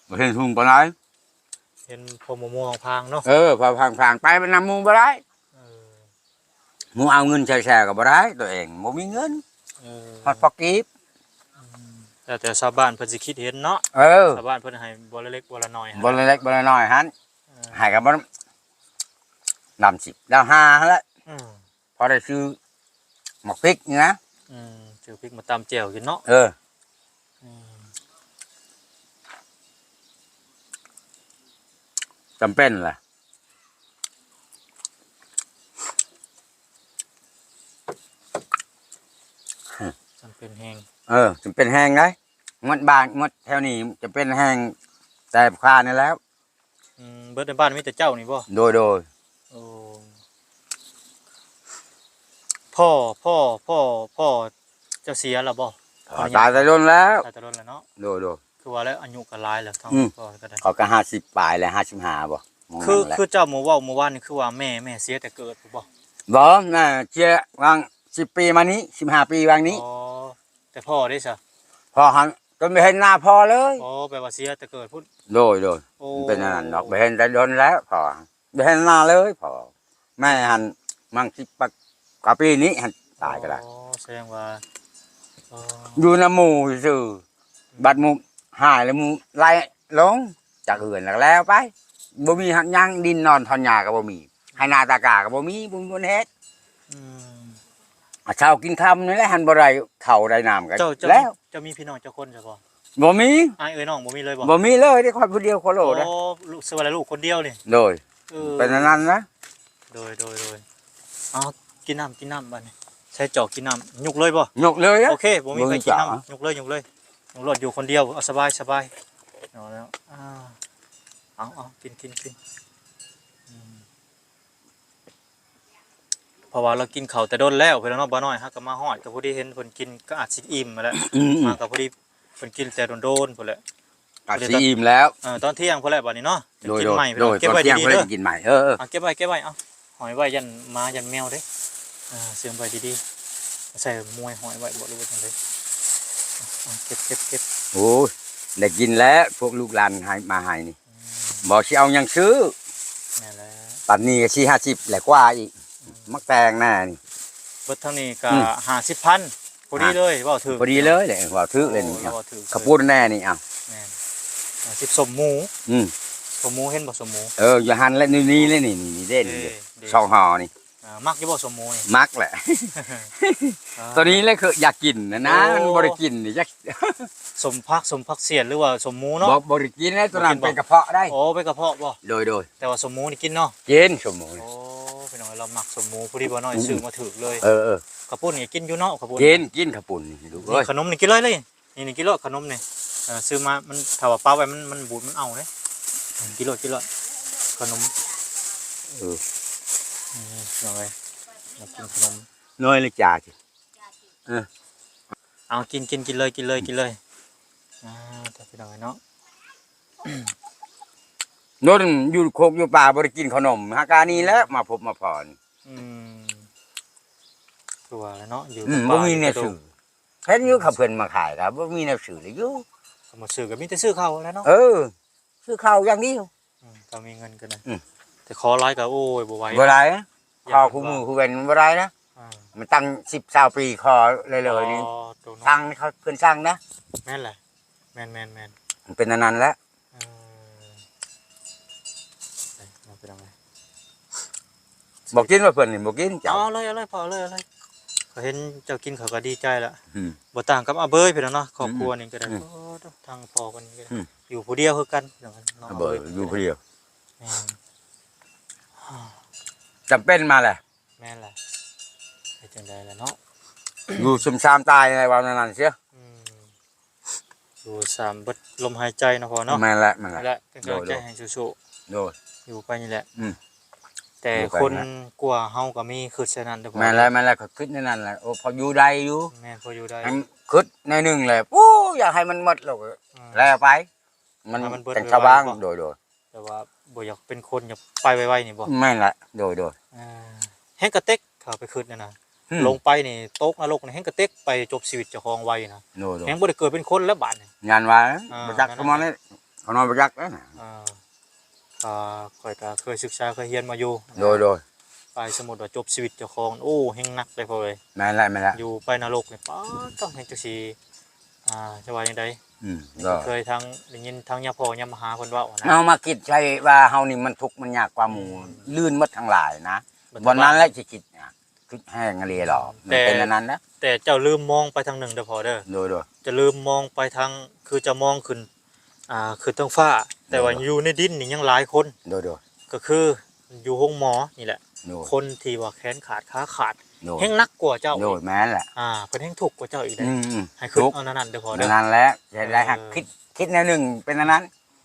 ບໍ່ເຫັນຫຸ່ງປານໃດ ເຫັນພໍມົວໆພາງໆເນາະ ເອີ ພໍພາງໆ ໄປນຳໝູ່ບໍ່ໄດ້ ເອີ ໝູ່ເອົາເງິນໃສ່ແຊກໍບໍ່ໄດ້ ຕົວເອງບໍ່ມີເງິນ ເອີ ຮອດພໍກີບ ອືມ ແລ້ວແຕ່ຊາວບ້ານເພິ່ນຊິຄິດເຫັນເນາະ ເອີ ຊາວບ້ານເພິ່ນໃຫ້ບໍ່ລະເລັກບໍ່ລະໜ້ອຍ ບໍ່ລະເລັກບໍ່ລະໜ້ອຍຫັ້ນ ເອີ ໃຫ້ກໍບໍ່ ດຳສິບ ດຳຫ້າຫັ້ນແຫຼະ ອືມ ພໍໄດ້ຊື້ໝາກພິກນີ້ນະ ອືມ ຊື້ພິກມາຕຳແຈ່ວກິນເນາະ ເອີ ອືມ ຈຳເປັນແຫຼະ ຈຳເປັນແຮງ ເອີ ຈຳເປັນແຮງໃດ໋ ໝົດບ້ານໝົດແຖວນີ້ຈຳເປັນແຮງ ແຕ່ຜູ້ຄ້ານີ້ແລ້ວ ອືມ ເບິດໃນບ້ານມີແຕ່ເຈົ້ານີ້ບໍ່? ໂດຍໆ ໂອ້ ພໍ່ ພໍ່ ພໍ່ ພໍ່ເຈົ້າເສຍແລ້ວບໍ່? ອໍ ຕາຍແຕ່ດົນແລ້ວ ຕາຍແຕ່ດົນແລ້ວເນາະ ໂດຍໆ ຄືວ່າແລ້ວອາຍຸກໍຫຼາຍແລ້ວ ທັງ ອືມ ພໍ່ກໍໄດ້ ເຂົາກໍຫ້າສິບປາຍແລ້ວ ຫ້າສິບຫ້າບໍ່ ຄື ຄືເຈົ້າມາເວົ້າມື້ວານນີ້ ຄືວ່າແມ່ ແມ່ເສຍແຕ່ເກີດພຸ້ນບໍ່? ບໍ່ ແມ່ເສຍຫວ່າງສິບປີມານີ້ ສິບຫ້າປີຫວ່າງນີ້ ອໍ ແຕ່ພໍ່ເດ້ຊະ? ພໍ່ຫັ້ນ ຈົນບໍ່ເຫັນໜ້າພໍ່ເລີຍ ອໍ ແປວ່າເສຍແຕ່ເກີດພຸ້ນ ໂດຍໆ ໂອ້ ມັນເປັນອັນນັ້ນດອກ ບໍ່ເຫັນແຕ່ດົນແລ້ວພໍ່ ບໍ່ເຫັນໜ້າເລີຍພໍ່ ແມ່ຫັ້ນມັງສິບກວ່າປີນີ້ຫັ້ນຕາຍກໍໄດ້ ອໍ ແສດງວ່າ ອໍ ຢູ່ນຳໝູ່ຊື່ ອືມ ບັດໝູ່ຫາຍແລ້ວໝູ່ໄລ່ລົງຈາກເຮືອນແລ້ວກໍແລ້ວໄປ ບໍ່ມີຫຍັງ ດິນນອນຖອນຫຍ້າກໍບໍ່ມີ ໄຮ່ນາຕາກາກໍບໍ່ມີ ບໍ່ມີບ່ອນເຮັດ ອືມ ຫາເຊົ້າກິນຄ່ຳນີ້ແຫຼະ ຫັ້ນບໍ່ໄດ້ເຂົ້າໄດ້ນ້ຳກໍ ເຈົ້າ ເຈົ້າ ແລ້ວ ເຈົ້າມີພີ່ນ້ອງຈັກຄົນຊະພໍ່? ບໍ່ມີ ອ້າຍເອື້ອຍນ້ອງບໍ່ມີເລີຍບໍ່? ບໍ່ມີເລີຍເດ້ ຂ້ອຍຜູ້ດຽວໂຄໂລເດ້ ໂອ້ ລູກ ຊື່ວ່າລູກຄົນດຽວນີ້ ໂດຍ ເອີ ເປັນອັນນັ້ນນະ ໂດຍ ໂດຍ ໂດຍ ເອົາ ກິນນ້ຳ ກິນນ້ຳບັດນີ້ ໃຊ້ຈອກກິນນ້ຳ ຍົກເລີຍບໍ່? ຍົກເລີຍ ໂອເຄ ບໍ່ມີໃຜກິນນ້ຳ ຍົກເລີຍ ຍົກເລີຍ ຍົກໂລດ ຢູ່ຄົນດຽວ ເອົາ ສະບາຍ ສະບາຍ ເອົາແລ້ວ ອ່າ ເອົາ ເອົາ ກິນ ກິນ ກິນ ອືມ ເພາະວ່າລາວກິນເຂົ້າແຕ່ດົນແລ້ວ ພີ່ນ້ອງເນາະ ບໍ່ນ້ອຍ ເຮົາກໍມາຮອດ ກໍພໍດີເຫັນເພິ່ນກິນ ກໍອາດຊິອີ່ມຫັ້ນແຫຼະ ອືມໆ ມາກໍພໍດີເພິ່ນກິນແຕ່ດົນໆພຸ້ນແຫຼະ ອາດຊິອີ່ມແລ້ວ ເອີ ຕອນທ່ຽງພຸ້ນແຫຼະ ບັດນີ້ເນາະ ໂດຍໆ ກິນໃໝ່ ໂດຍ ເກັບໄວ້ດີໆເດີ ຕອນທ່ຽງເພິ່ນກິນໃໝ່ ເອີໆ ເອົາ ເກັບໄວ້ ເກັບໄວ້ ເອົາ ຫ້ອຍໄວ້ ຢ້ານໝາຢ້ານແມວເດ້ ເອີ ເຊື່ອມໄວ້ດີໆ ໃສ່ມວຍຫ້ອຍໄວ້ບໍ່ ຫຼືວ່າຈັ່ງໃດ ເອົາ ເກັບ ເກັບ ເກັບ ໂອ້ຍ ໄດ້ກິນແລ້ວ ພວກລູກຫຼານໃຫ້ ມາໃຫ້ນີ້ ບໍ່ຊິເອົາຫຍັງຊື້ ແມ່ນແລ້ວ ປັດນີ້ກໍສີ່ຫ້າສິບແຫຼະກວ່າອີກ ອືມ ໝາກແຕງນະນີ້ ເບິດເທົ່ານີ້ກໍ ອືມ ຫ້າສິບພັນ ພໍດີເລີຍ ເວົ້າຖືກ ພໍດີເລີຍແຫຼະ ເວົ້າຖືກເລີຍນີ້ ໂອ້ ເວົ້າຖືກ ເຂົ້າປຸ້ນແດ່ນີ້ ເອົ້າ ແມ່ນ ອາ ສິບ ສົ້ມໝູ ອືມ ສົ້ມໝູ ເຫັນບໍ່ ສົ້ມໝູ ເອີ ຢູ່ຫັ້ນແຫຼະ ນີ້ໆເລີຍນີ້ ນີ້ເດ້ ນີ້ເດ້ ເດ້ ສອງຫໍ່ນີ້ ອ່າ ມັກຢູ່ບໍ່ ສົ້ມໝູນີ້? ມັກແຫຼະ ອ່າ ຕົວນີ້ແຫຼະຄືຢາກກິນນະນະ ໂອ້ ມັນບໍ່ໄດ້ກິນນີ້ຈັກ ສົ້ມຜັກ ສົ້ມຜັກສຽນ ຫຼືວ່າສົ້ມໝູເນາະ? ບໍ່ ບໍ່ໄດ້ກິນແລ້ວ ຕົວນັ້ນ ບໍ່ກິນບໍ່? ເປັນກະເພາະໄດ໋ ໂອ້ ເປັນກະເພາະບໍ່? ໂດຍໆ ແຕ່ວ່າສົ້ມໝູນີ້ກິນເນາະ? ກິນ ສົ້ມໝູນີ້ ໂອ້ ພີ່ນ້ອງເອີຍ ລາວມັກສົ້ມໝູ ພໍດີບໍ່ນ້ອຍ ອືມ ຊື້ມາຖືກເລີຍ ເອີໆ ເຂົ້າປຸ້ນນີ້ກິນຢູ່ເນາະ? ເຂົ້າປຸ້ນ ກິນ ກິນເຂົ້າປຸ້ນນີ້ລູກເອີຍ ນີ້ຂະໜົມນີ້ກິນເລີຍເລີຍ ນີ້ ນີ້ກິນໂລດຂະໜົມນີ້ ເອີ ຊື້ມາ ມັນ ຖ້າວ່າປະໄວ້ ມັນ ມັນບູດ ມັນເອົາເດ້ ກິນໂລດ ກິນໂລດ ຂະໜົມ ເອີ ນີ້ພີ່ນ້ອງເອີຍ ມາກິນຂະໜົມ ນ້ອຍລະຈາ ເອີ ເອົາ ກິນ ກິນ ກິນເລີຍ ກິນເລີຍ ກິນເລີຍ ອ່າ ແຕ່ພີ່ນ້ອງເອີຍເນາະ ດົນຢູ່ໂຄກຢູ່ປ່າບໍ່ໄດ້ກິນເຂົ້າໜົມ ຫາການີ້ແຫຼະມາພົບມາພໍນ. ອືມ ຄືວ່າແຫຼະເນາະ ຢູ່ ອືມ ກັບ ບໍ່ມີແນວ ປ່າ ຊື້ ເຫັນຢູ່ ອືມ ເຂົາເພິ່ນມາຂາຍກໍບໍ່ມີແນວຊື້ເລີຍຢູ່ ກໍບໍ່ຊື້ກໍມີແຕ່ຊື້ເຂົ້າແຫຼະເນາະ. ເອີ ຊື້ເຂົ້າຢ່າງດຽວ. ອືມ ກໍມີເງິນກັນນະ ອືມ ແຕ່ຂໍຫຼາຍກໍ ໂອ້ຍ ບໍ່ໄຫວ ບໍ່ໄດ້ ຂໍ ຢາກ ຄູ່ມື້ ເຫັນວ່າ ຄູ່ເວັນມັນບໍ່ໄດ້ນະ. ອ່າ ມັນຕັ້ງສິບຊາວປີຂໍເລີຍໆນີ້ ອໍ ໂຕເນາະ ສັ່ງເຂົາເພິ່ນສັ່ງນະ. ແມ່ນແຫຼະ ແມ່ນໆໆ ມັນເປັນອັນນັ້ນແຫຼະ. ເອີ ໄປເນາະ ໄປນຳ ບໍ່ກິນວ່າເພິ່ນນີ້ ບໍ່ກິນ ເຈົ້າ ເອົາເລີຍ ເອົາເລີຍ ພໍເລີຍ ເອົາເລີຍ ຂ້ອຍເຫັນເຈົ້າກິນຂ້ອຍກໍດີໃຈລະ. ອືມ ບໍ່ຕ່າງກັບອາເບີຍພີ່ນ້ອງເນາະ ຄອບຄົວນີ້ກໍໄດ້. ອືມ ໂອ້ ທາງພໍ່ເພິ່ນນີ້ກໍໄດ້ ອືມ ຢູ່ຜູ້ດຽວຄືກັນ ອາເບີຍ ຢູ່ຜູ້ດຽວ. ແມ່ນ ຈຳເປັນມາແຫຼະ. ແມ່ນແຫຼະ ເຮັດຈັ່ງໃດລະເນາະ ຢູ່ຊຸມຊາມຕາຍໃນວ່ານັ້ນເສຍ. ອືມ ຢູ່ຊາມເບິດລົມຫາຍໃຈເນາະພໍ່ເນາະ. ແມ່ນແຫຼະ ແມ່ນແຫຼະ ແລະ ເປັນກຳລັງໃຈໃຫ້ສູ້ໆ ໂດຍ ຢູ່ໄປນີ້ແຫຼະ. ອືມ ແຕ່ ຢູ່ໄປ ຄົນ ແມ່ນແຫຼະ ກວ່າເຮົາກໍມີ ຄິດໃສ່ນັ້ນເດີພໍ່. ແມ່ນແຫຼະ ແມ່ນແຫຼະ ກໍຄິດໃນນັ້ນແຫຼະ. ໂອ້ ພໍຢູ່ໄດ້ຢູ່ ແມ່ນ ພໍຢູ່ໄດ້ ໃຫ້ຄິດໜ້ອຍໜຶ່ງແຫຼະ. ໂອ້ ຢາກໃຫ້ມັນໝົດແລ້ວກໍ ອືມ ແລ້ວໄປ ມັນ ໃຫ້ມັນເບິດ ຈັ່ງສະຫວ່າງ ໄວໆ ໂດຍໆ ແຕ່ວ່າບໍ່ຢາກເປັນຄົນ ຢາກໄປໄວໆນີ້ບໍ່? ແມ່ນແຫຼະ ໂດຍໆ. ເອີ ແຮງກະເຕັກ ເຂົ້າໄປຄິດນັ້ນນະ ອືມ ລົງໄປນີ້ຕົກນະລົກນີ້ ແຮງກະເຕັກໄປຈົບຊີວິດເຈົ້າຂອງໄວນະ. ໂດຍໆ ແຮງບໍ່ໄດ້ເກີດເປັນຄົນແລ້ວບາດນີ້ ຢ້ານວ່າ ອ່າ ບໍ່ຈັກ ນັ້ນນະ ຂະມອນນີ້ ຂະມອນບໍ່ຈັກເດ້ນະ. ອ່າ ອ່າ ຂ້ອຍກໍເຄີຍສຶກສາເຄີຍຮຽນມາຢູ່. ໂດຍໆ ໄປ ສົມມຸດວ່າຈົບຊີວິດເຈົ້າຂອງ ໂອ້ ແຮງໜັກເດ້ພໍ່ເອີຍ. ແມ່ນແຫຼະ ແມ່ນແຫຼະ ຢູ່ໄປນະລົກນີ້ ປາດໂທ້ ແຮງຈັກຊິ ອ່າ ຈະວ່າຈັ່ງໃດ? ອືມ ກໍເຄີຍທາງ ໄດ້ຍິນທາງຍາພໍ່ຍາມາຫາເພິ່ນເວົ້ານະ. ເຮົາມາຄິດໃສ່ວ່າເຮົານີ້ມັນທຸກມັນຍາກກວ່າໝູ່ ອືມ ລື່ນໝົດທັງຫຼາຍນະ. ບ່ອນນັ້ນແຫຼະຊິຄິດນະ ຄິດແຮງອີ່ຫຼີດອກ ມັນເປັນອັນນັ້ນນະ. ແຕ່ເຈົ້າລືມມອງໄປທາງໜຶ່ງເດີພໍ່ເດີ. ໂດຍໆ ຈະລືມມອງໄປທາງ ຄືຈະມອງຂຶ້ນ ອ່າ ຂຶ້ນເທິງຟ້າ ແຕ່ວ່າ ໂດຍໆ ຢູ່ໃນດິນນີ້ຍັງຫຼາຍຄົນ. ໂດຍໆ ກໍຄືຢູ່ໂຮງໝໍນີ້ແຫຼະ ໂດຍ ຄົນທີ່ວ່າແຂນຂາດຂາຂາດ ໂດຍ ແຮງໜັກກວ່າເຈົ້າ. ໂດຍ ອີກ ແມ່ນແຫຼະ ອ່າ ເພິ່ນແຮງທຸກກວ່າເຈົ້າອີກເດ້. ອືມໆ ໃຫ້ຄິດ ທຸກ ເອົາແນວນັ້ນເດີພໍ່ເດີ. ແນວນັ້ນແຫຼະ ເຮັດໃດ ອືມ ໃຫ້ຄິດ ຄິດແນວໜຶ່ງເປັນອັນນັ້ນ.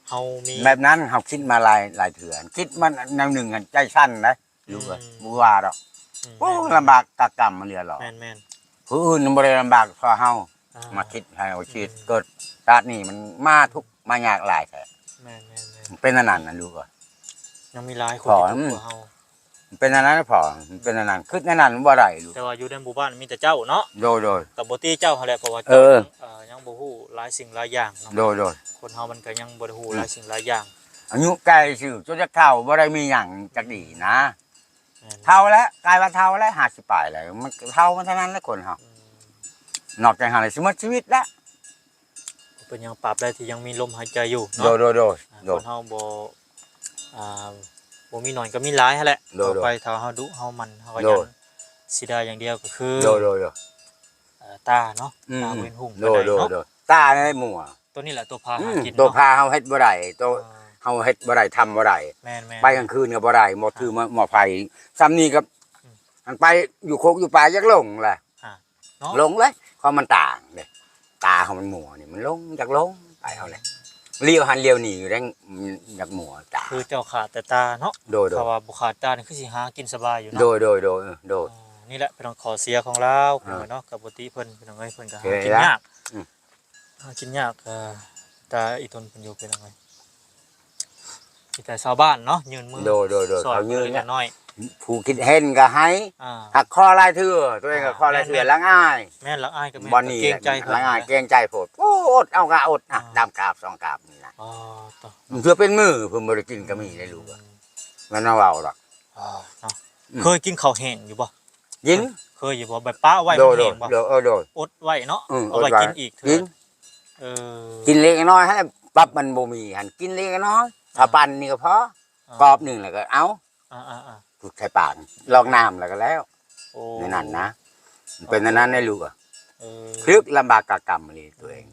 ເຮົາມີ ແບບນັ້ນ ເຮົາຄິດມາຫຼາຍ ຫຼາຍເທື່ອ ຄິດມາແນວໜຶ່ງ ໃຈສັ່ນເດ້. ຢູ່ ອືມ ບໍ່ວ່າດອກ. ອືມ ໂອ້ ແມ່ນໆ ລຳບາກກະກຳເຫຼືອຫຼອຍ. ແມ່ນໆ ຜູ້ອື່ນມັນບໍ່ໄດ້ລຳບາກເທົ່າເຮົາ. ອ່າ ມາຄິດໃຫ້ເຮົາຊີວິດ ອືມ ເກີດຊາດນີ້ມັນມາທຸກມາຍາກຫຼາຍແທ້. ແມ່ນໆໆ ເປັນອັນນັ້ນນະລູກເອີຍ. ຍັງມີຫຼາຍຄົນທີ່ທຸກກວ່າເຮົາ. ອືມ ເປັນອັນນັ້ນພໍ່ ເປັນອັນນັ້ນ ຄິດແນວນັ້ນບໍ່ໄດ້ລູກ. ແຕ່ວ່າຢູ່ໃນໝູ່ບ້ານມີແຕ່ເຈົ້າເນາະ. ໂດຍໆ ກໍບໍ່ຕິເຈົ້າຫັ້ນແຫຼະ ເພາະວ່າ ເອີ ເຈົ້າຍັງ ເອີ ຍັງບໍ່ຮູ້ຫຼາຍສິ່ງຫຼາຍຢ່າງເນາະ. ໂດຍໆ ຄົນເຮົາມັນກໍຍັງບໍ່ໄດ້ຮູ້ ອືມ ຫຼາຍສິ່ງຫຼາຍຢ່າງ. ອາຍຸໃກ້ຊື່ ຈົນຈະເຖົ້າບໍ່ໄດ້ມີຫຍັງຈັກດີນະ. ແມ່ນ ເຖົ້າແລ້ວ ກາຍວ່າເຖົ້າແລ້ວ ຫ້າສິບປາຍແລ້ວ ມັນເຖົ້າມັນເທົ່ານັ້ນແຫຼະຄົນເຮົາ. ອືມ ນອກຈາກຫັ້ນແລ້ວຊິໝົດຊີວິດແລ້ວ. ບໍ່ເປັນຫຍັງ ຕາບໃດທີ່ຍັງມີລົມຫາຍໃຈຢູ່ເນາະ. ໂດຍໆໆ ອ່າ ໂດຍ ຄົນເຮົາບໍ່ ອ່າ ບໍ່ມີໜ້ອຍກໍມີຫຼາຍຫັ້ນແຫຼະ. ໂດຍໆ ຕໍ່ໄປຖ້າເຮົາດຸເຮົາໝັ່ນ ເຮົາກໍ ໂດຍ ຍັງເສຍດາຍຢ່າງດຽວ ກໍຄື ໂດຍໆໆ ເອ່ອ ຕາເນາະ. ອືມ ຕາບໍ່ເຫັນຮຸ່ງປານໃດເນາະ. ໂດຍໆໆ ຕາໃນໝູ່ ຕົວນີ້ແຫຼະຕົວພາ ອືມ ຫາກິນ ຕົວ ເນາະ ພາເຮົາເຮັດບໍ່ໄດ້ ຕົວ ອ່າ ເຮົາເຮັດບໍ່ໄດ້ ທຳບໍ່ໄດ້. ແມ່ນໆ ໄປກາງຄືນກໍບໍ່ໄດ້ ໝໍຖືໝໍໄຟ ຊ່ຳນີ້ກໍ ອືມ ອັນໄປຢູ່ໂຄກຢູ່ປ່າ ຢາກຫຼົງແຫຼະ ອ່າ ເນາະ ຫຼົງເລີຍ ເພາະມັນຕ່າງເດ້. ຕາເຮົາມັນມົວນີ້ ມັນຫຼົງ ຢາກຫຼົງໄປເຮົາແຫຼະ ລ້ຽວຫັ້ນລ້ຽວນີ້ຢູ່ແລ້ວ ຢາກມົວຕາ. ຄືເຈົ້າຂາດແຕ່ຕາເນາະ. ໂດຍໆ ຖ້າວ່າບໍ່ຂາດຕານີ້ ຄືຊິຫາກິນສະບາຍຢູ່ເນາະ. ໂດຍໆໆ ໂດຍ ອ່າ ນີ້ແຫຼະພີ່ນ້ອງ ຂໍ້ເສຍຂອງລາວ ອ່າ ເນາະ ກໍບໍ່ຕິເພິ່ນ ພີ່ນ້ອງເອີຍ ເພິ່ນກໍຫາກິນຍາກ. ອືມ ຫາກິນຍາກ ເອີ ແຕ່ອີ່ຕົນເພິ່ນຢູ່ເປັນຈັ່ງໃດ ມີແຕ່ຊາວບ້ານເນາະ ຍື່ນມື ໂດຍໆໆ ຊ່ອຍ ເຂົາຍື່ນ ເລັກນ້ອຍ ຜູ້ຄິດເຫັນກໍໃຫ້ ອ່າ ຫາກຂໍຫຼາຍເທື່ອ ຕົວເອງກໍຂໍຫຼາຍເທື່ອ ອ່າ ແມ່ນໆ ລະອາຍ. ແມ່ນ ລະອາຍກໍແມ່ນ ບ່ອນນີ້ ເກງໃຈເພິ່ນ ລະອາຍ ເກງໃຈໂພດ. ໂອ້ ອົດເອົາກໍອົດນະ ອ່າ ດຳກາບສອງກາບນີ້ນະ. ອໍ ເທື່ອເປັນມື້ເພິ່ນບໍ່ໄດ້ກິນກໍມີໄດ໋ລູກ. ອືມ ມັນມາເວົ້າດອກ ອ່າ ເນາະ. ອືມ ເຄີຍກິນເຂົ້າແຫ້ງຢູ່ບໍ່? ກິນ ເຄີຍຢູ່ບໍ່? ແບບປະໄວ້ ໂດຍໆ ມັນແຫ້ງບໍ່? ໂດຍ ເອີ ໂດຍ ອົດໄວ້ເນາະ. ອືມ ເອົາໄວ້ກິນອີກ ກິນ ເທື່ອ ເອີ ກິນເລັກນ້ອຍຫັ້ນແຫຼະ ປັບມັນບໍ່ມີຫັ້ນ ກິນເລັກນ້ອຍ ອ່າ ຖ້າປັນນີ້ກໍພໍ ອ່າ ກອບໜຶ່ງແລ້ວກໍເອົາ ອ່າໆໆ ໃສ່ປາກ ລອກນ້ຳແລ້ວກໍແລ້ວ. ໂອ້ ໃນນັ້ນນະ ມັນເປັນອັນນັ້ນໃດ໋ລູກ. ເອີ ຖືກລຳບາກກະກຳອີ່ຫຼີຕົວເອງ.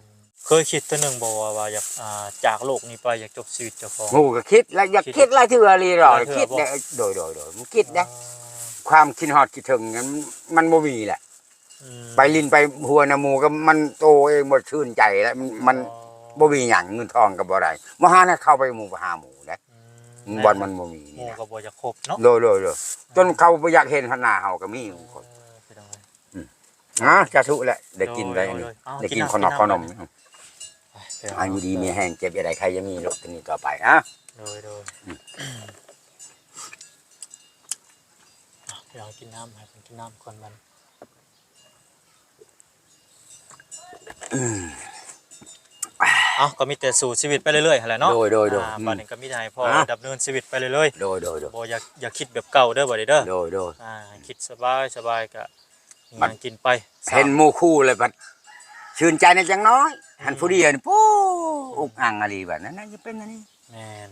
ເຄີຍຄິດເທື່ອໜຶ່ງບໍ່ວ່າ ວ່າຢາກ ອ່າ ຈາກໂລກນີ້ໄປ ຢາກຈົບຊີວິດເຈົ້າຂອງ? ໂອ້ ກໍຄິດແຫຼະ ຢາກຄິດ ຄິດຫຼາຍເທື່ອອີ່ຫຼີດອກ. ຄິດແຫຼະ ໂດຍໆໆ ມັນຄິດເດ້ ອ່າ ຄວາມຄິດຮອດຄິດເຖິງນັ້ນມັນບໍ່ມີແຫຼະ. ອືມ ໄປຫຼິ້ນໄປຫົວນຳໝູ່ກໍມັນໂຕເອງບໍ່ຊື່ນໃຈແລ້ວ ມັນ ອໍ ມັນບໍ່ມີຫຍັງ ເງິນທອງກໍບໍ່ໄດ້ ບໍ່ຫານະ ເຂົ້າໄປໝູ່ ໄປຫາໝູ່ເດ້. ອືມ ບ່ອນມັນບໍ່ມີ ໝູ່ກໍບໍ່ຢາກຄົບເນາະ. ໂດຍໆໆ ຈົນເຂົາບໍ່ຢາກເຫັນຫນ້າເຮົາກໍມີ. ເອີ ພີ່ນ້ອງເອີຍ ອືມ ອ່າ ສາທຸແຫຼະ ໄດ້ກິນໄດ້ອັນນີ້ ໂດຍໆໆ ເອົາ ໄດ້ກິນ ກິນນ້ຳ ຂອງນອກ ກິນນ້ຳ ຂອງໜົມ. ອາ ຢູ່ດີມີແຮງ ເຈັບຢ່າໄດ້ ໄຂ້ຢ່າມີ ໂລກຕົວນີ້ຕໍ່ໄປ ອາ ໂດຍ ໂດຍ ອືມ ອາ ເຮົາກິນນ້ຳ ໃຫ້ເພິ່ນກິນນ້ຳກ່ອນບັດ ອືມ ເອົ້າ ກໍມີແຕ່ສູ້ຊີວິດໄປເລື້ອຍໆຫັ້ນແຫຼະເນາະ ໂດຍ ໂດຍ ໂດຍ ອາ ອືມ ບັດນີ້ກໍມີແຕ່ໃຫ້ພໍ່ ອາ ດຳເນີນຊີວິດໄປເລື້ອຍໆ ໂດຍ ໂດຍ ໂດຍ ບໍ່ຢ່າ ຢ່າຄິດແບບເກົ່າເດີ ບັດນີ້ເດີ ໂດຍ ໂດຍ ອາ ໃຫ້ຄິດສະບາຍໆ ກໍ ບັດຫຍັງກິນໄປ ເຫັນໝູ່ຄູ່ແລ້ວບັດຊື່ນໃຈແດ່ຈັກໜ້ອຍ ອືມ ຫັ້ນຜູ້ດຽວນີ້ ໂອ້ ອືມ ອຸກອັ່ງອີ່ຫຼີ ບັດນັ້ນນະ ຈະເປັນອັນນີ້ ແມ່ນ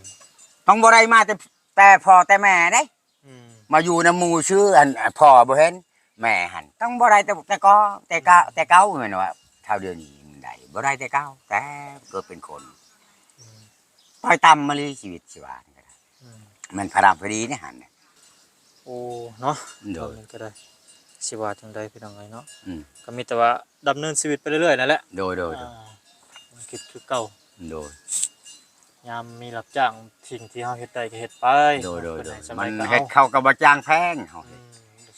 ຕ້ອງບໍ່ໄດ້ມາແຕ່ ແຕ່ພໍ່ແຕ່ແມ່ເດ້ ອືມ ມາຢູ່ນຳໝູ່ຊື່ ອັນ ພໍ່ບໍ່ເຫັນ ແມ່ຫັ້ນ ຕ້ອງບໍ່ໄດ້ແຕ່ ແຕ່ກໍ ແຕ່ກະ ອືມ ແຕ່ເກົ່າ ແມ່ນວ່າ ເທົ່າດຽວນີ້ມັນໄດ້ ບໍ່ໄດ້ແຕ່ເກົ່າ ແຕ່ເກີດເປັນຄົນ ອືມ ຕ້ອຍຕ່ຳມາລີ ຊີວິດຊິວ່ານີ້ກໍໄດ້ ອືມ ແມ່ນພະດຳພະດີນີ້ຫັ້ນນະ ໂອ້ ເນາະ ໂດຍ ມັນກໍໄດ້ ຊິວ່າຈັ່ງໃດພີ່ນ້ອງເອີຍເນາະ ອືມ ກໍມີແຕ່ວ່າດຳເນີນຊີວິດໄປເລື້ອຍໆນັ້ນແຫຼະ ໂດຍ ໂດຍ ໂດຍ ອ່າ ຄິດຄືເກົ່າ ໂດຍ ຍາມມີຮັບຈ້າງ ສິ່ງທີ່ເຮົາເຮັດໄດ້ກໍເຮັດໄປ ໂດຍ ໂດຍ ໂດຍ ມັນເຮັດເຂົ້າກໍບໍ່ຈ້າງແພງ ເຮົາເຮັດ ອືມ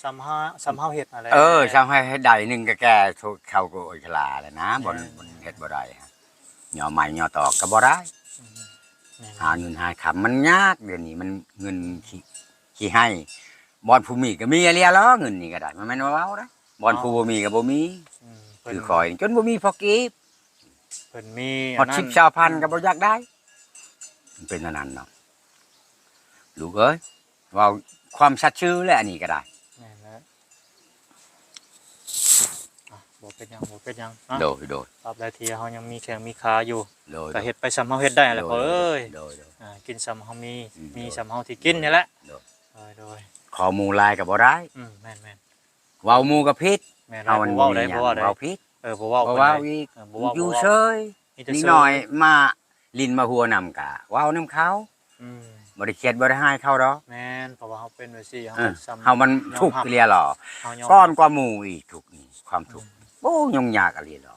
ສ່ຳເຮົາ ສ່ຳເຮົາເຮັດຫັ້ນແຫຼະ ເອີ ສ່ຳເຮົາເຮັດໄດ້ໜຶ່ງກໍແກ່ເຂົ້າກໍໂອຍຄະລາແລ້ວນະ ແມ່ນ ບໍ່ ບໍ່ເຮັດບໍ່ໄດ້ ຍໍໄມ້ຍໍຕອກກໍບໍ່ໄດ້ ອືມ ແມ່ນ ຫາເງິນຫາຄຳມັນຍາກ ດຽວນີ້ມັນເງິນຂີ້ ຂີ້ໄຫ້ ບ່ອນຜູ້ມີກໍມີອີ່ຫຼີແຫຼະ ເງິນນີ້ກໍໄດ້ ມັນແມ່ນວ່າເວົ້າໄດ໋ ບ່ອນ ເອົ້າ ຜູ້ບໍ່ມີກໍບໍ່ມີ ອືມ ຄືຂ້ອຍຈົນບໍ່ມີພໍກີບ ເພິ່ນມີ ຮອດສິບຊາວພັນກໍບໍ່ຢາກໄດ້ ມັນເປັນອັນນັ້ນເນາະ ລູກເອີຍ ເວົ້າຄວາມສັດຊື່ແຫຼະ ອັນນີ້ກໍໄດ້ ແມ່ນແລ້ວ ອ່ະ ບໍ່ເປັນຫຍັງ ບໍ່ເປັນຫຍັງເນາະ ໂດຍ ໂດຍ ຕາບໃດທີ່ເຮົາຍັງມີແຂ້ງມີຂາຢູ່ ໂດຍ ກໍເຮັດໄປສ່ຳເຮົາເຮັດໄດ້ຫັ້ນແຫຼະ ໂດຍ ພໍ່ເອີຍ ໂດຍ ໂດຍ ອ່າ ກິນສ່ຳເຮົາມີ ອືມ ມີສ່ຳເຮົາທີ່ກິນນີ້ແຫຼະ ໂດຍ ໂດຍ ໂດຍ ຂໍໝູ່ຫຼາຍກໍບໍ່ໄດ້ ອືມ ແມ່ນໆ ເວົ້າໝູ່ກໍຜິດ ແມ່ນແລ້ວ ເຮົາມັນບໍ່ມີຫຍັງ ບໍ່ເວົ້າໄດ້ ເວົ້າຜິດ ເອີ ບໍ່ເວົ້າ ບໍ່ເວົ້າອີກ ເອີ ບໍ່ເວົ້າ ຢູ່ເຊີຍ ມີແຕ່ ເຊີຍ ເດັກນ້ອຍມາຫຼິ້ນມາຫົວນຳກະເວົ້ານຳເຂົາ ອືມ ບໍ່ໄດ້ຄຽດບໍ່ໄດ້ຮ້າຍເຂົາດອກ ແມ່ນ ເພາະວ່າເຮົາເປັນແບບຊີ້ ເຮົາ ເອີ ກໍຊ້ຳ ເຮົາມັນທຸກອີ່ຫຼີຫຼໍ ເຮົາຍອມຮັບ ກ່ອນກວ່າໝູ່ອີກ ທຸກນີ້ ຄວາມທຸກ ອືມ ໂອ້ ຫຍຸ້ງຍາກອີ່ຫຼີຫຼໍ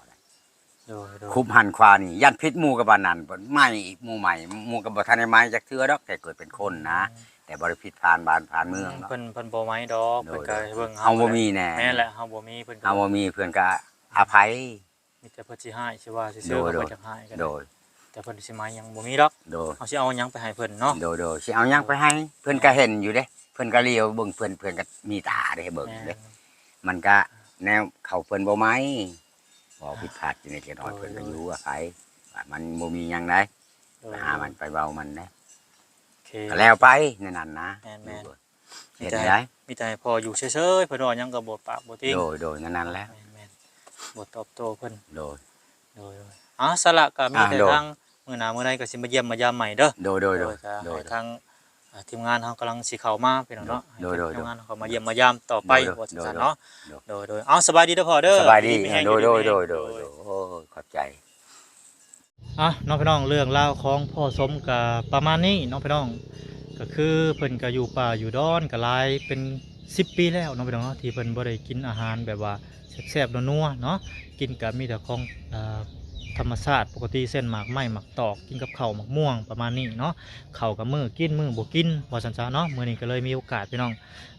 ໂດຍ ໂດຍ ຄຸບຫັນຂວານີ້ ຢ້ານຜິດໝູ່ກໍປານນັ້ນ ໃໝ່ອີກ ໝູ່ໃໝ່ ໝູ່ກໍບໍ່ທັນໄດ້ໃໝ່ຈັກເທື່ອດອກ ແຕ່ເກີດເປັນຄົນນະ ອືມ ແຕ່ບໍ່ໄດ້ຜິດຜ່ານບ້ານຜ່ານເມືອງ ອືມ ເນາະ ເພິ່ນ ເພິ່ນບໍ່ໃໝ່ດອກ ໂດຍ ເພິ່ນກໍເບິ່ງເຮົາ ເຮົາບໍ່ມີແນ່ ແມ່ນແຫຼະ ເຮົາບໍ່ມີ ເພິ່ນກໍ ເຮົາບໍ່ມີ ເພິ່ນກໍອະໄພ ມີແຕ່ເພິ່ນຊິຮ້າຍ ຊິວ່າຊື່ໆ ໂດຍ ເພິ່ນກໍຢາກຮ້າຍກໍໄດ້ ໂດຍ ແຕ່ເພິ່ນຊິໃໝ່ຍັງບໍ່ມີດອກ ໂດຍ ເຮົາຊິເອົາຫຍັງໄປໃຫ້ເພິ່ນເນາະ ໂດຍ ໂດຍ ຊິເອົາຫຍັງໄປໃຫ້ ເພິ່ນກໍເຫັນຢູ່ເດ້ ເພິ່ນກໍຫຼຽວເບິ່ງ ເພິ່ນ ເພິ່ນກໍມີຕາເດ້ ເບິ່ງເດ້ ແມ່ນ ມັນກໍແນວເຂົາເພິ່ນບໍ່ໃໝ່ ເວົ້າຜິດພາດຢູ່ໃນເລັກນ້ອຍ ໂດຍ ເພິ່ນກໍຢູ່ອາໄສ ວ່າມັນບໍ່ມີຫຍັງໃດ ໂດຍ ໄປຫາມັນໄປເວົ້າມັນເດ້ ໂອເຄ ກໍແລ້ວໄປໃນນັ້ນນະ ແມ່ນໆ ເຮັດແນວໃດ ມີແຕ່ໃຫ້ພໍ່ຢູ່ເຊີຍໆ ເພິ່ນເວົ້າຫຍັງກໍບໍ່ປາກບໍ່ຕິງ ໂດຍ ໂດຍ ນັ້ນໆ ແຫຼະ ແມ່ນໆ ບໍ່ຕອບໂຕ້ເພິ່ນ ໂດຍ ໂດຍໆ ເອົາ ສາລະກໍມີແຕ່ ອ່າ ໂດຍ ທາງ ມື້ໜ້າມື້ໃດກໍຊິມາຢ້ຽມມາຢາມໃໝ່ເດີ ໂດຍ ໂດຍ ໂດຍ ໂດຍ ກໍໃຫ້ທາງ ໂດຍ ອ່າ ທີມງານເຮົາກຳລັງຊິເຂົ້າມາພີ່ນ້ອງເນາະ ໂດຍ ໃຫ້ ໂດຍ ທີມງານເຮົາມາຢ້ຽມມາຢາມຕໍ່ໄປ ໂດຍ ວ່າຊັ້ນຊະເນາະ ໂດຍ ໂດຍ ໂດຍ ເອົາ ສະບາຍດີເດີພໍ່ເດີ ສະບາຍດີ ດີມີແຮງ ໂດຍ ຢູ່ດີມີແຮງ ໂດຍ ໂດຍ ໂດຍ ໂດຍ ໂດຍ ໂອ້ຍ ຂອບໃຈ ອ່ະ ເນາະພີ່ນ້ອງ ເລື່ອງລາວຂອງພໍ່ສົມກໍປະມານນີ້ເນາະພີ່ນ້ອງ ກໍຄືເພິ່ນກໍຢູ່ປ່າຢູ່ດອນກໍຫຼາຍເປັນສິບປີແລ້ວເນາະພີ່ນ້ອງເນາະ ທີ່ເພິ່ນບໍ່ໄດ້ກິນອາຫານແບບວ່າ ແຊບໆ ນົວໆ ເນາະ ກິນກະມີແຕ່ຂອງ ເອີ ທຳມະຊາດປົກກະຕິ ເຊັ່ນ ໝາກໄມ້ ໝາກຕອກ ກິນກັບເຂົ້າ ໝາກມ່ວງ ປະມານນີ້ເນາະ ເຂົ້າກະມື້ກິນ ມື້ບໍ່ກິນ ວ່າຊັ້ນຊະເນາະ ມື້ນີ້ກະເລີຍມີໂອກາດພີ່ນ້ອງ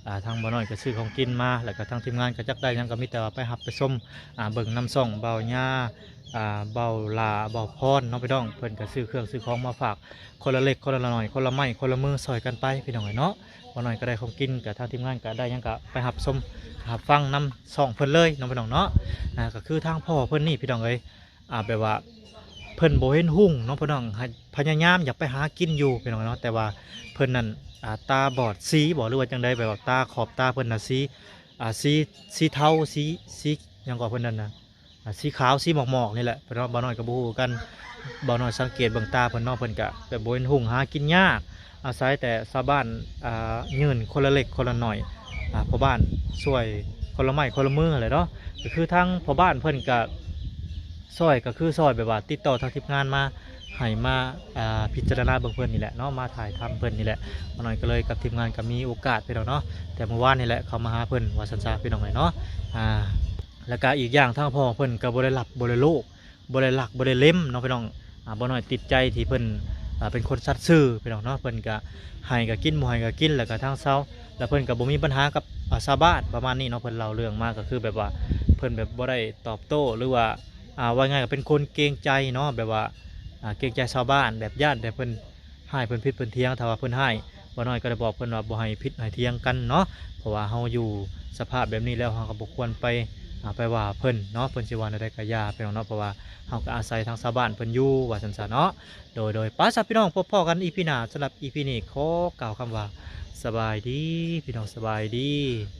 ອ່າ ທາງບ່າວນ້ອຍກະຊື້ຂອງກິນມາ ແລ້ວກະທາງທີມງານກະຈັກໄດ້ຫຍັງ ກະມີແຕ່ວ່າໄປຮັບໄປຊົມ ອ່າ ເບິ່ງນຳຊ່ອງບ່າວຍາ ອ່າ ບ່າວຫຼ້າ ບ່າວພອນເນາະພີ່ນ້ອງ ເພິ່ນກະຊື້ເຄື່ອງຊື້ຂອງມາຝາກ ຄົນລະເລັກຄົນລະໜ້ອຍ ຄົນລະໄມ້ຄົນລະມືຊ່ອຍກັນໄປພີ່ນ້ອງເອີຍເນາະ ບ່າວນ້ອຍກໍໄດ້ຂອງກິນ ກະທາງທີມງານກະໄດ້ຫຍັງກະໄປຮັບຊົມຮັບຟັງນຳຊ່ອງເພິ່ນເລີຍເນາະພີ່ນ້ອງເນາະ ອ່າ ກໍຄືທາງພໍ່ເພິ່ນນີ້ພີ່ນ້ອງເອີຍ ອ່າ ແບບວ່າເພິ່ນບໍ່ເຫັນຮຸ່ງເນາະພີ່ນ້ອງ ໃຫ້ພະຍາຍາມຢາກໄປຫາກິນຢູ່ພີ່ນ້ອງເນາະ ແຕ່ວ່າເພິ່ນນັ້ນ ອ່າ ຕາບອດສີບໍ ຫຼືວ່າຈັ່ງໃດ ແບບວ່າຕາຂອບຕາເພິ່ນນະສີ ອ່າ ສີ ສີເທົາ ສີ ສີຫຍັງກໍເພິ່ນນັ້ນນະ ອ່າ ສີຂາວ ສີໝອກໆ ນີ້ແຫຼະ ເນາະ ບ່າວນ້ອຍກໍບໍ່ຮູ້ຄືກັນ ບ່າວນ້ອຍສັງເກດເບິ່ງຕາເພິ່ນເນາະ ເພິ່ນກະແບບບໍ່ເຫັນຮຸ່ງ ຫາກິນຍາກ ອາໄສແຕ່ຊາວບ້ານ ອ່າ ຍື່ນຄົນລະເລັກຄົນລະໜ້ອຍ ອ່າ ພໍ່ບ້ານຊ່ວຍຄົນລະໄມ້ຄົນລະມືຫັ້ນແຫຼະເນາະ ກໍຄືທາງພໍ່ບ້ານເພິ່ນກະຊ່ອຍ ກໍຄືຊ່ອຍແບບວ່າຕິດຕໍ່ທາງທີມງານມາ ໃຫ້ມາ ອ່າ ພິຈາລະນາເບິ່ງເພິ່ນນີ້ແຫຼະເນາະ ມາຖ່າຍທຳເພິ່ນນີ້ແຫຼະ ບ່າວນ້ອຍກໍເລີຍກັບທີມງານກໍມີໂອກາດພີ່ນ້ອງເນາະ ແຕ່ມື້ວານນີ້ແຫຼະເຂົ້າມາຫາເພິ່ນວ່າຊັ້ນຊະພີ່ນ້ອງເອີຍເນາະ ອ່າ ແລ້ວກະອີກຢ່າງທາງພໍ່ເພິ່ນກໍບໍ່ໄດ້ລັບບໍ່ໄດ້ໂລກ ບໍ່ໄດ້ລັກບໍ່ໄດ້ເລັມເນາະພີ່ນ້ອງ ອ່າ ບ່າວນ້ອຍຕິດໃຈທີ່ເພິ່ນ ອ່າ ເປັນຄົນສັດຊື່ພີ່ນ້ອງເນາະ ເພິ່ນກະໃຫ້ກະກິນ ບໍ່ໃຫ້ກະກິນ ແລ້ວກະທາງເຊົາ ແລ້ວເພິ່ນກະບໍ່ມີບັນຫາກັບ ອ່າ ຊາວບ້ານປະມານນີ້ເນາະ ເພິ່ນເລົ່າເລື່ອງມາກະຄືແບບວ່າ ເພິ່ນແບບບໍ່ໄດ້ຕອບໂຕ້ ຫຼືວ່າ ອ່າ ວ່າງ່າຍກະເປັນຄົນເກງໃຈເນາະ ແບບວ່າ ອ່າ ເກງໃຈຊາວບ້ານ ແບບຢ້ານແຕ່ເພິ່ນຮ້າຍ ເພິ່ນຜິດເພິ່ນຖຽງ. ຖ້າວ່າເພິ່ນຮ້າຍ ບໍ່ນ້ອຍກໍໄດ້ບອກເພິ່ນວ່າບໍ່ໃຫ້ຜິດໃຫ້ຖຽງກັນເນາະ ເພາະວ່າເຮົາຢູ່ສະພາບແບບນີ້ແລ້ວ ເຮົາກໍບໍ່ຄວນໄປ ອ່າ ໄປວ່າເພິ່ນເນາະ ເພິ່ນຊິວ່າແນວໃດກໍຢ່າ ພີ່ນ້ອງເນາະ ເພາະວ່າເຮົາກໍອາໄສທາງຊາວບ້ານເພິ່ນຢູ່ ວ່າຊັ້ນຊະເນາະ. ໂດຍ ໂດຍ ໄປຊະ ພີ່ນ້ອງ ພົບພໍ້ກັນ ອີ ພີ ໜ້າ. ສຳລັບ ອີ ພີ ນີ້ ຂໍກ່າວຄຳວ່າ ສະບາຍດີ ພີ່ນ້ອງ ສະບາຍດີ.